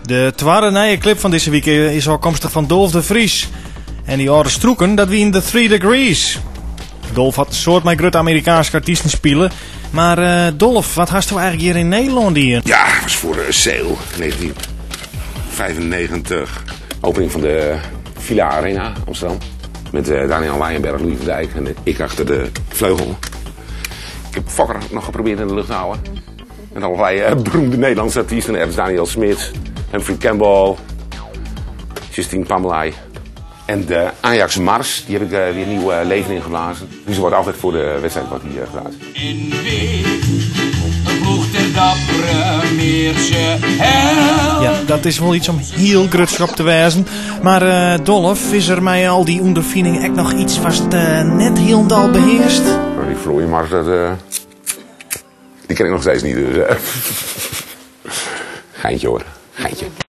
De twadde nije klip fan dizze wike is ôfkomstich fan Dolf de Vries. En dy âlde strûken, dat wienen de Three Degrees. Dolf hat in soad mei grutte Amerikaanske artysten spile. Mar eh, Dolf, wat hasto eigentlik hjir yn Nederlân dien? Ja, was voor de Sail 1995. Opening van de Villa Arena Amsterdam. Met eh, Daniel Weijenberg, Louis van Dijk en ik achter de vleugel. Ik heb Fokker nog geprobeerd in de lucht te houden. Met allerlei eh, beroemde Nederlandse artiesten. Ernst Daniel Smit, Humphrey Campbell, Justine Pamelay. En de Ajax Mars, die heb ik eh, weer nieuw eh, leven ingeblazen. Dus die wordt altijd voor de wedstrijd wordt die, eh, gedaan. In weer ploegt der dappere Meersche held. Ja, dat is wol iets om hiel grutsk op te wêzen. Mar eh, Dolf, is der mei al dy ûnderfining ek noch iets watst net hielendal behearst? Nou, die vloeienmars, dat, die ken ik nog steeds niet. Dus, Geintje hoor, geintje.